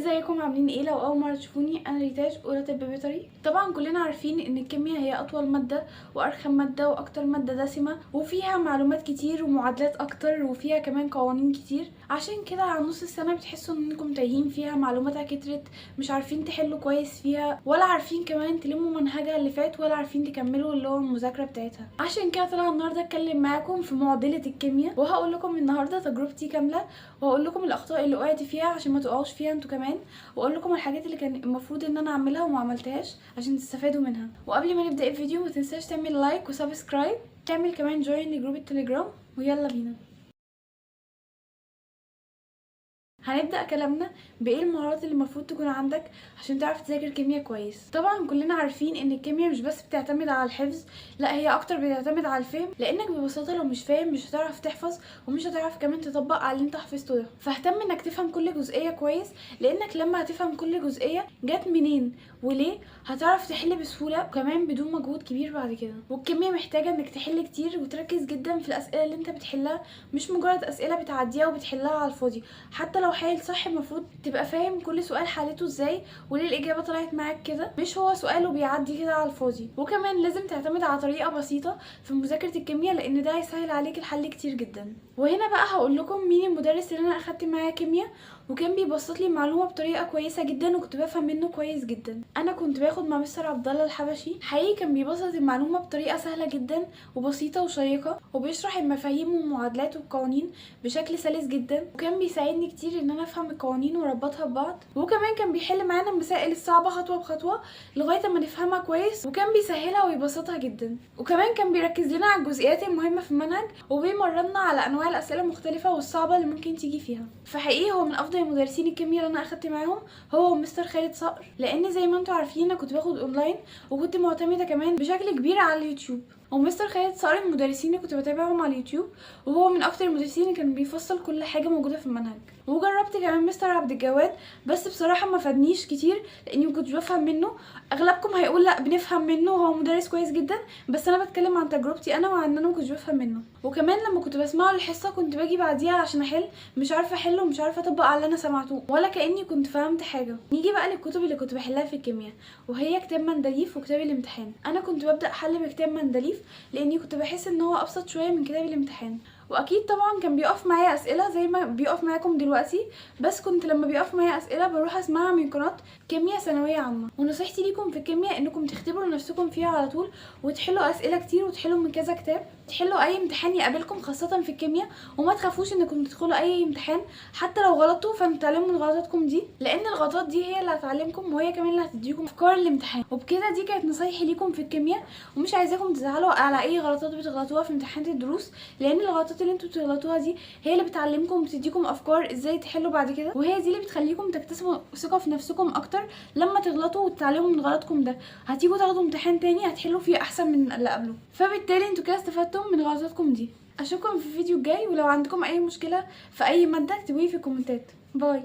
ازيكم عاملين ايه؟ لو اول مرة تشوفوني، انا ريتاج، اولى طب بيطري. طبعا كلنا عارفين ان الكيمياء هي اطول مادة وارخم مادة واكتر مادة دسمة، وفيها معلومات كتير ومعادلات اكتر، وفيها كمان قوانين كتير. عشان كده على نص السنة بتحسوا انكم تايهين فيها، معلوماتها كترت، مش عارفين تحلوا كويس فيها، ولا عارفين كمان تلموا منهجها اللي فات، ولا عارفين تكملوا اللي هو المذاكرة بتاعتها. عشان كده طلع النهارده اتكلم معاكم في معضلة الكيمياء، وهقول لكم النهارده تجربتي كاملة، وهقول لكم الاخطاء اللي وقعت فيها عشان ما تقعوش فيها انتوا كمان، واقول لكم الحاجات اللي كان المفروض ان انا اعملها وما عملتهاش عشان تستفادوا منها. وقبل ما نبدا الفيديو ما تنساش تعمل like و subscribe، تعمل كمان join لجروب التليجرام، ويلا بينا. هنبدأ كلامنا بإيه المهارات اللي المفروض تكون عندك عشان تعرف تذاكر كيمياء كويس. طبعا كلنا عارفين ان الكيمياء مش بس بتعتمد على الحفظ، لا هي اكتر بتعتمد على الفهم، لانك ببساطة لو مش فاهم مش هتعرف تحفظ، ومش هتعرف كمان تطبق على اللي انت حفظته ده. فاهتم انك تفهم كل جزئية كويس، لانك لما هتفهم كل جزئية جت منين وليه هتعرف تحل بسهولة وكمان بدون مجهود كبير بعد كده. والكيمياء محتاجة انك تحل كتير وتركز جدا في الاسئلة اللي انت بتحلها، مش مجرد اسئلة بتعديها وبتحلها على الفاضي. حتى لو حال صح المفروض تبقى فاهم كل سؤال حلته ازاي وليه الاجابة طلعت معاك كده، مش هو سؤال وبيعدي كده على الفاضي. وكمان لازم تعتمد على طريقه بسيطة في مذاكرة الكيمياء، لان ده هيسهل عليك الحل كتير جدا. وهنا بقى هقول لكم مين المدرس اللي انا اخدت معاه كيمياء وكان بيبسط لي المعلومة بطريقة كويسة جدا وكنت بفهم منه كويس جدا. انا كنت باخد مع مستر عبد الله الحبشي، حقيقي كان بيبسط المعلومة بطريقة سهلة جدا وبسيطة وشيقه، وبيشرح المفاهيم والمعادلات والقوانين بشكل سلس جدا، وكان بيساعدني كتير ان انا افهم القوانين واربطها ببعض. وكمان كان بيحل معانا المسائل الصعبة خطوة بخطوة لغاية ما نفهمها كويس، وكان بيسهلها ويبسطها جدا. وكمان كان بيركز لنا على الجزئيات المهمة في المنهج، وبيمرنا على انواع الاسئلة المختلفة والصعبه اللي ممكن تيجي فيها. فحقيقي هو من افضل مدرسين الكيمياء اللي انا اخدت معاهم، هو ومستر خالد صقر، لان زي ما انتم عارفين انا كنت باخد اونلاين وكنت معتمدة كمان بشكل كبير على اليوتيوب. ومستر خالد صقر من المدرسين اللي كنت بتابعهم على اليوتيوب، وهو من اكتر المدرسين اللي كان بيفصل كل حاجة موجودة في المنهج. وجربت كمان مستر عبد الجواد، بس بصراحة ما فادنيش كتير لاني ما كنتش بفهم منه. اغلبكم هيقول لا بنفهم منه وهو مدرس كويس جدا، بس انا بتكلم عن تجربتي انا وعن ان انا ما كنتش بفهم منه. وكمان لما كنت بسمعه الحصة كنت باجي بعديها عشان احل، مش عارفه احل ومش عارفه اطبق على اللي انا سمعته، ولا كاني كنت فهمت حاجة. نيجي بقى للكتب اللي كنت بحلها في الكيمياء، وهي كتاب مندليف وكتاب الامتحان. انا كنت ببدا حل بكتاب مندليف لاني كنت بحس ان هو ابسط شوية من كتاب الامتحان، واكيد طبعا كان بيقف معايا اسئلة زي ما بيقف معاكم دلوقتي، بس كنت لما بيقف معايا اسئلة بروح اسمعها من قناة كيمياء ثانوية عامة. ونصيحتي ليكم في الكيمياء انكم تختبروا نفسكم فيها على طول، وتحلوا اسئلة كتير، وتحلوا من كذا كتاب، تحلوا اي امتحان يقابلكم خاصة في الكيمياء، وما تخافوش انكم تدخلوا اي امتحان حتى لو غلطتوا، فانتوا تعلموا من غلطاتكم دي، لان الغلطات دي هي اللي هتعلمكم وهي كمان اللي هتديكم افكار الامتحان. وبكده دي كانت نصايحي ليكم في الكيمياء، ومش عايزاكم تزعلوا على اي غلطات بتغلطوها في امتحانات الدروس، لان الغلطات اللي انتوا بتغلطوها دي هي اللي بتعلمكم وبتديكم افكار ازاي تحلوا بعد كده، وهي دي اللي بتخليكم تكتسبوا ثقة في نفسكم اكتر لما تغلطوا وتتعلموا من غلطكم ده. هتيجوا تاخدوا امتحان تاني هتحلوا فيه احسن من اللي قبله، فبالتالي انتوا كده استفدتم من غلطاتكم دي. اشوفكم في الفيديو الجاي، ولو عندكم اي مشكلة في اي مادة اكتبولي في الكومنتات. bye.